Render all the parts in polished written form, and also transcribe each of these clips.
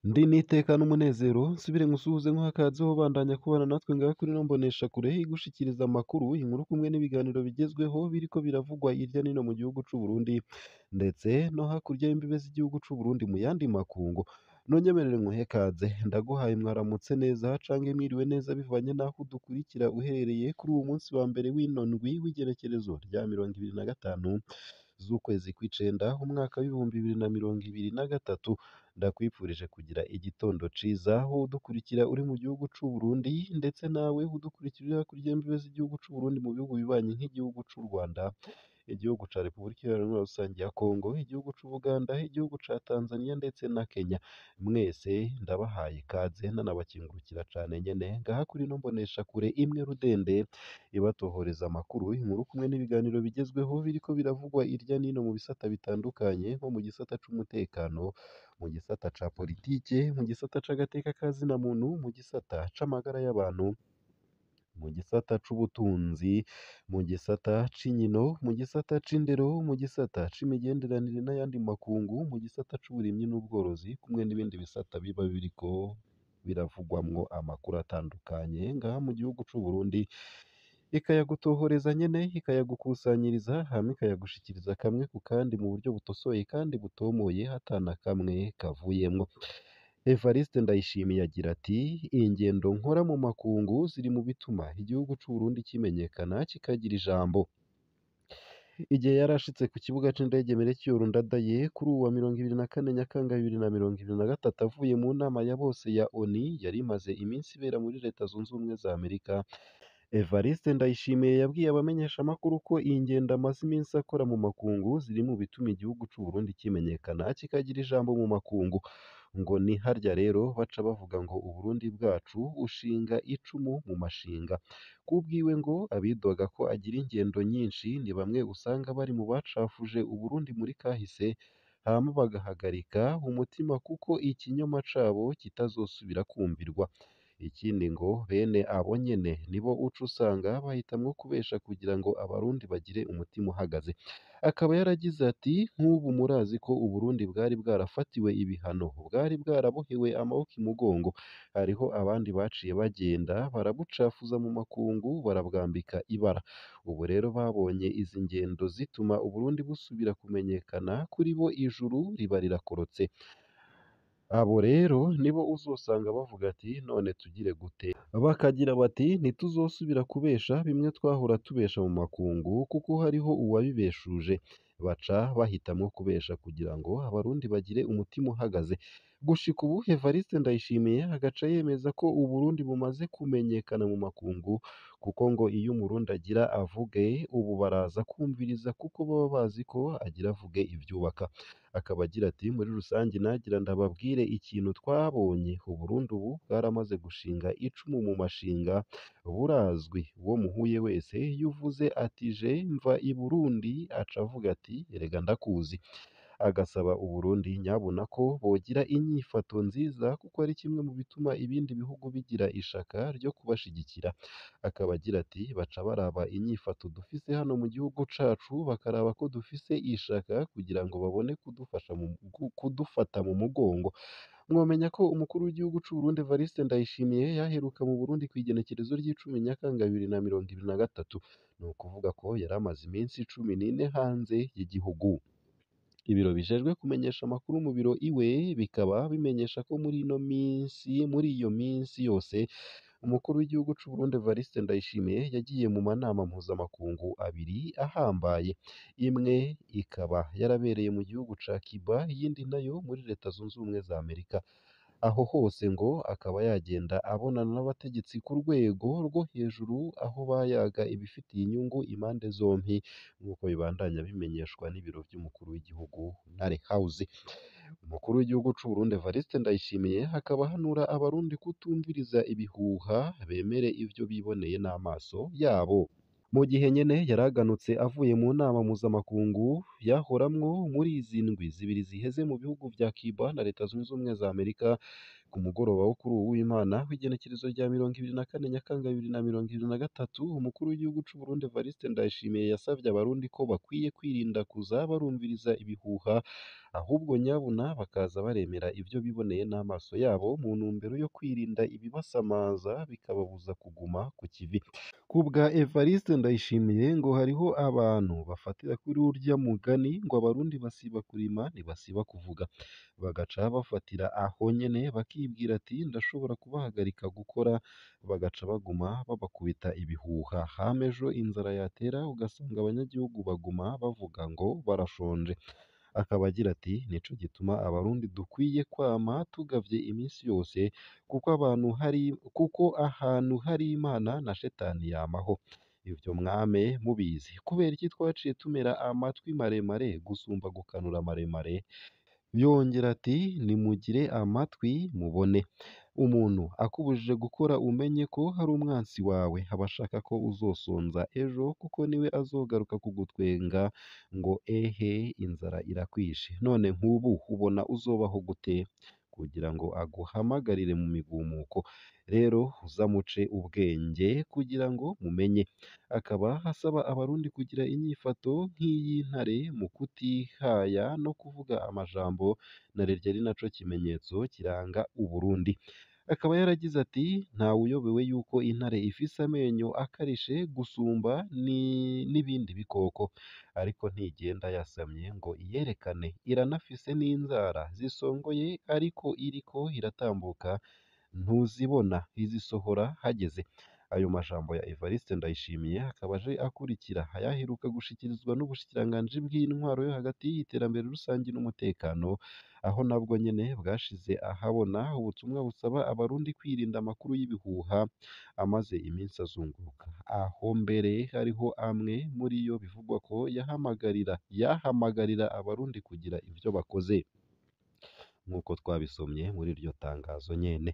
Ndi n'iteka n'umunezero nsubire nkusuhuze nkuhe akaze ubandanya kubana natwe ngaha kuri ino mboneshakure igushikiriza amakuru, inkuru kumwe n'ibiganiro bigezweho biriko biravugwa hirya no hino mu gihugu c'u Burundi ndetse no hakurya y'imbibe z'igihugu c'u Burundi mu yandi makungu. Nonyemerere nkuhe kaze, ndaguhaye mwaramutse neza canke mwiriwe neza bivanye n'aho udukurikira uherereye kuri uwu munsi wa mbere w'ino ndwi w'igenekerezo rya 25 z'ukwezi kw'icenda umwaka w'2023. Ndakwifurije kugira igitondo ciza wowe udukurikira uri mu gihugu c'u Burundi ndetse nawe udukurikira uri hakurya y'imbibe z'igihugu c'u Burundi mu bihugu bibanyi nk'igihugu c'u Rwanda, igihugu ca Repubulika Iharanira Rusangi ya Kongo, igihugu c'Ubuganda, igihugu ca Tanzania ndetse na Kenya. Mwese ndabahaye ikaze nanabakengurukira cane nyene ngaha kuri ino mboneshakure imwe rudende ibatohoreza amakuru, inkuru kumwe n'ibiganiro bigezweho biriko biravugwa irya n'ino mu bisata bitandukanye nko mu gisata c'umutekano, mu gisata ca politike, mu gisata c'agateka ka zina muntu, mu gisata c'amagara y'abantu, mu gisata c'ubutunzi, mu gisata c'inkino, mu gisata c'indero, mu gisata c'imigenderanire n'ayandi makungu, mu gisata c'uburimyi n'ubworozi kumwe n'ibindi bisata biba biriko biravugwamwo amakuru atandukanye ngaha mu gihugu c'u Burundi, ikayagutohoreza nyene, ikayagukusanyiriza hama ikayagushikiriza kamwe ku kandi mu buryo butosoye kandi butomoye ata na kamwe kavuyemwo. Evariste Ndayishimiye agira ati ingendo nkora mu makungu ziri mu bituma igihugu c'u Burundi kimenyekana kikagira ijambo. Igihe yari ashitse ku kibuga c'indege Melchior Ndadaye kuri uwu wa 24 Nyakanga 2023 avuye mu nama ya bose ya ONU yari imaze iminsi ibera muri Leta Zunze Ubumwe za Amerika, Evariste Ndayishimiye yabwiye abamenyeshamakuru ko ingendo amaze iminsi akora mu makungu ziri mu bituma igihugu c'u Burundi kimenyekana kikagira ijambo mu makungu. Ngo ni harya rero baca bavuga ngo Uburundi bwacu ushinga icumu mu mashinga. Kubwiwe ngo abidoga ko agira ingendo nyinshi ni bamwe usanga bari mu bacafuje Uburundi muri kahise hama bagahagarika umutima kuko ikinyoma cabo kitazosubira kumvirwa. Ikindi ngo bene abo nyene nibo uca usanga bahitamwo kubesha kugira ngo abarundi bagire umutima uhagaze. Akaba yaragize ati nk'ubu murazi ko Uburundi bwari bwarafatiwe ibihano, bwari bwarabohewe amaboko imugongo, hariho abandi baciye bagenda barabucafuza mu makungu barabwambika ibara. Ubu rero babonye izi ngendo zituma Uburundi busubira kumenyekana, kuri bo ijuru riba rirakorotse. Abo rero nibo uzosanga bavuga ati none tugire gute? Bakagira bati ntituzosubira kubesha bimwe twahora tubesha mu makungu kuko hariho uwabibeshuje. Baca bahitamwo kubesha kugira ngo abarundi bagire umutima uhagaze. Gushika ubu Evariste Ndayishimiye agaca yemeza ko Uburundi bumaze kumenyekana mu makungu kuko ngo iyo umurundi agira avuge ubu baraza kumviriza kuko baba bazi ko agira avuge ivyubaka. Akaba agira ati muri rusangi nagira ndababwire ikintu twabonye, Uburundi ubu bwaramaze gushinga icumu mu mashinga, burazwi, uwo muhuye wese iyo uvuze ati je mva i Burundi aca avuga ati erega ndakuzi. Agasaba Uburundi nyabuna ko bogira inyifato nziza kuko ari kimwe mu bituma ibindi bihugu bigira ishaka ryo kubashigikira. Akaba agira ati baca baraba inyifato dufise hano mu gihugu cacu bakaraba ko dufise ishaka kugira ngo babone kudufasha mu kudufata mu mugongo. Mwomenya ko umukuru w'igihugu c'u Burundi Evariste Ndayishimiye yaheruka mu Burundi kw'igenekerezo ry'icumi Nyakanga 2023, ni ukuvuga ko yari amaze iminsi 14 hanze y'igihugu. Ibiro bijejwe kumenyesha amakuru mu biro iwe bikaba bimenyesha ko muri ino minsi muri iyo minsi yose umukuru w'igihugu c'u Burundi Evariste Ndayishimiye yagiye mu manama mpuzamakungu abiri ahambaye, imwe ikaba yarabereye mu gihugu ca Cuba iyindi nayo muri Leta Zunze Ubumwe za Amerika. Aho hose ngo akaba yagenda abonana n'abategetsi ku rwego rwo hejuru aho bayaga ibifitiye inyungu impande zompi nk'uko bibandanya bimenyeshwa n'ibiro vy'umukuru w'igihugu Ntare House. Umukuru w'igihugu c'u Burundi Evariste Ndayishimiye akaba ahanura abarundi kutumviriza ibihuha bemere ivyo biboneye n'amaso yabo. Mu gihe nyene yaraganutse avuye mu nama mpuzamakungu yahoramwo muri izi ndwi zibiri ziheze mu bihugu vya Cuba na Leta Zunze Ubumwe za Amerika, ku mugoroba wo kuri uwu w'Imana w'igenekerezo rya 24 Nyakanga 2023, umukuru w'igihugu c'u Burundi Evariste Ndayishimiye yasavye abarundi ko bakwiye kwirinda kuza barumviriza ibihuha ahubwo nyabuna bakaza baremera ivyo biboneye n'amaso yabo mu ntumbero yo kwirinda ibibasamaza bikababuza kuguma ku kivi. Kubwa Evariste Ndayishimiye ngo hariho abantu bafatira kuri urya mugani ngo abarundi basiba kurima ntibasiba kuvuga, bagaca bafatira aho nyene bakibwira ati ndashobora kubahagarika gukora, bagaca baguma babakubita ibihuha, hama ejo inzara yatera ugasanga abanyagihugu baguma bavuga ngo barashonje. Akaba agira ati nico gituma abarundi dukwiye kwama tugavye iminsi yose kuko ahantu hari Imana na shetani yamaho. Ivyo mwame mubizi. Kubera iki twaciye tumera amatwi maremare gusumba gukanura maremare? Yongera ati nimugire amatwi mubone. Umuntu akubujije gukora umenye ko hari umwansi wawe, aba ashaka ko uzosonza ejo kuko niwe azogaruka kugutwenga ngo ehe inzara irakwishe, none nk'ubu ubona uzobaho gute? Kugira ngo aguhamagarire mu migumuko. Rero uzamuce ubwenge kugira ngo mumenye. Akaba asaba abarundi kugira inyifato nk'iy'intare mu kutihaya no kuvuga amajambo na rirya ari naco kimenyetso kiranga Uburundi. Akaba yaragize ati ntawuyobewe yuko intare ifise amenyo akarishe gusumba n'ibindi bikoko, ariko ntigenda yasamye ngo iyerekane, iranafise n'inzara zisongoye ariko iriko iratambuka ntuzibona, izisohora hageze. Ayo majambo ya Evariste Ndayishimiye akaba aje akurikira ayaheruka gushikirizwa n'ubushikiranganji bw'intwaro yo hagati y'iterambere rusangi n'umutekano, aho nabwo nyene bwashize ahabona ubutumwa busaba abarundi kwirinda amakuru y'ibihuha amaze iminsi azunguruka, aho mbere hariho amwe muri yo bivugwa ko yahamagarira abarundi kugira ivyo bakoze nk'uko twabisomye muri iryo tangazo nyene.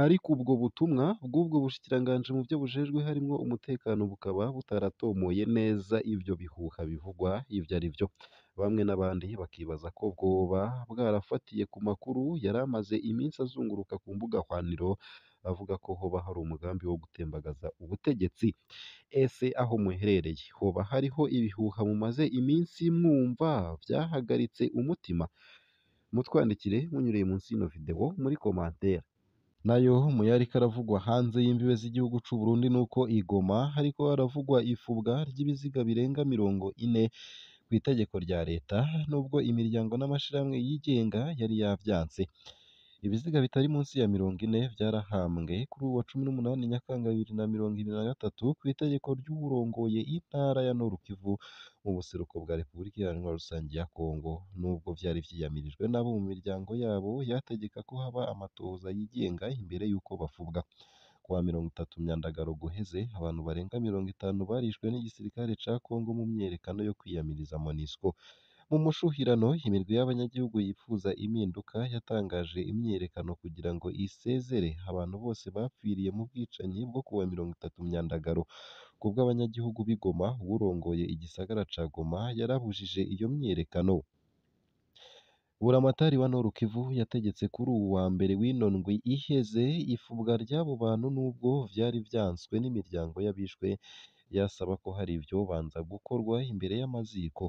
Ariko ubwo butumwa bw'ubwo bushikiranganji mu vyo bujejwe harimwo umutekano bukaba butaratomoye neza ivyo bihuha bivugwa ivyo ari vyo. Bamwe n'abandi bakibaza ko bwoba bwarafatiye ku makuru yari amaze iminsi azunguruka ku mbuga hwaniro avuga ko hoba hari umugambi wo gutembagaza ubutegetsi. Ese aho muherereye hoba hariho ibihuha mumaze iminsi mwumva vyahagaritse umutima? Mutwandikire munyuriye munsi y'ino video muri commentaire. Nayo mu yariko aravugwa hanze y'imbibe z'igihugu c'u Burundi nuko i Goma hariko haravugwa ifubwa ry'ibiziga birenga 40 kw'itegeko rya leta, nubwo imiryango n'amashirahamwe yigenga yari yavyanse. Ibiziga bitari munsi ya 40 vyarahambwe kuri uwu wa 18 Nyakanga 2023 kw'itegeko ry'uwurongoye intara ya Nord Kivu mu buseruko bwa Repubulika Iharanira Rusangi ya Kongo, nubwo vyari vyiyamirijwe n'abo mu miryango yabo yategeka ko haba amatohoza yigenga imbere y'uko bafubwa. Kuwa 30 Myandagaro guheze, abantu barenga 50 barishwe n'igisirikare ca Kongo mu myiyerekano yo kwiyamiriza MONUSCO. Mu mushuhirano, imirwi y'abanyagihugu yipfuza impinduka yatangaje imyiyerekano kugira ngo isezere abantu bose bapfiriye mu bwicanyi bwo kuwa 30 Myandagaro. Kubw'abanyagihugu b'i Goma, uwurongoye igisagara ca Goma yarabujije iyo myiyerekano. Buramatari wa Nord Kivu yategetse kuri uwu wa mbere w'ino ndwi iheze ifubwa ry'abo bantu nubwo vyari vyanswe n'imiryango y'abishwe, yasaba ko hari ivyobanza gukorwa imbere y'amaziko.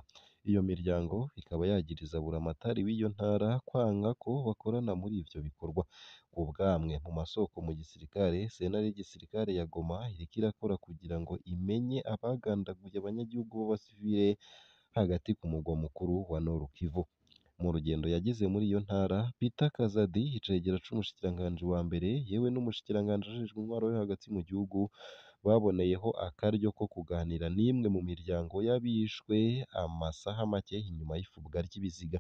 Iyo miryango ikaba yagiriza buramatari w'iyo ntara kwanka ko bakorana muri ivyo bikorwa. Ku bwamwe mu masoko mu gisirikare, sentare y'igisirikare ya Goma iriko irakora kugira ngo imenye abagandaguye abanyagihugu b'abasivile hagati ku mugwa mukuru wa Nord Kivu. Mu rugendo yagize muri iyo ntara, Peter Kazadi, icegera c'umushikiranganji wa mbere yewe n'umushikiranganji ajejwe intwaro yo hagati mu gihugu, baboneyeho akaryo ko kuganira n'imwe mu miryango y'abishwe amasaha make inyuma y'ifubwa ry'ibiziga.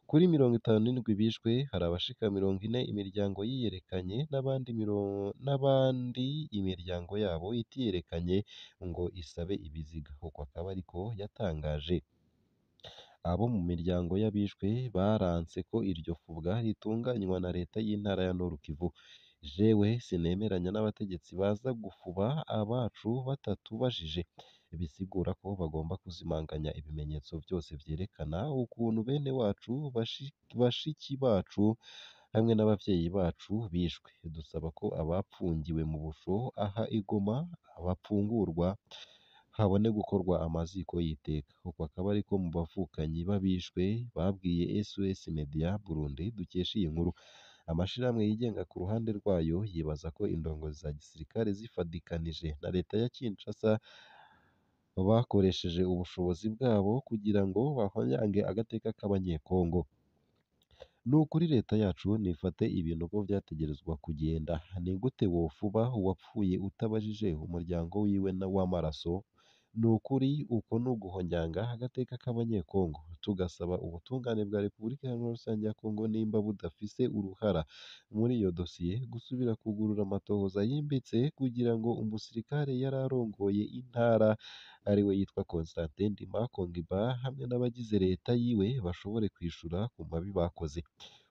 Kuri 57 bishwe, hari abashika 40 imiryango yiyerekanye n'abandi imiryango yabo itiyerekanye ngo isabe ibiziga, uko akaba ariko yatangaje. Abo mu miryango y'abishwe baranse ko iryo fubwa ritunganywa na leta y'intara ya Nord Kivu. Jewe sinemeranya n'abategetsi baza gufuba abacu batatubajije, bisigura ko bagomba kuzimanganya ibimenyetso vyose vyerekana ukuntu bene wacu, bashiki bacu hamwe n'abavyeyi bacu bishwe. Dusaba ko abapfungiwe mu busho aha i Goma bapfungurwa. habone gukorwa amaziko y'iteka. Uko akaba ariko mu bavukanyi b'abishwe babwiye SOS Media Burundi dukesha iyi nkuru. Amashirahamwe yigenga ku ruhande rwayo yibaza ko indongozi za gisirikare zifadikanije na leta ya Kinshasa bakoresheje ubushobozi bwabo kugira ngo bahonyange agateka k'abanyekongo. Ni ukuri leta yacu nifate ibintu uko vyategerezwa kugenda. Ni gute wofuba uwapfuye utabajije umuryango wiwe w'amaraso? Ni ukuri uko ni uguhonyanga agateka k'abanyekongo. Tugasaba ubutungane bwa Repubulika Iharanira Rusange ya Kongo nimba budafise uruhara muri iyo dosiye gusubira kugurura amatohoza yimbitse kugira ngo umusirikare yari arongoye intara ariwe yitwa Constantin Ndima Kongiba hamwe n'abagize leta yiwe bashobore kwishura ku mabi bakoze.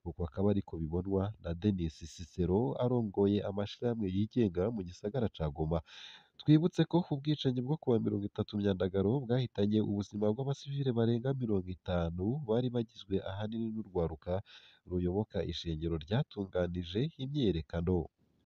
Uko akaba ariko bibonwa na Denis Cicero arongoye amashirahamwe yigenga mu gisagara ca Goma. Twibutse ko ubwicanyi bwo kuwa 30 Myandagaro bwahitanye ubuzima bw'abasivile barenga 50 bari bagizwe ahanini n'urwaruka ruyoboka ishengero ryatunganije imyiyerekano.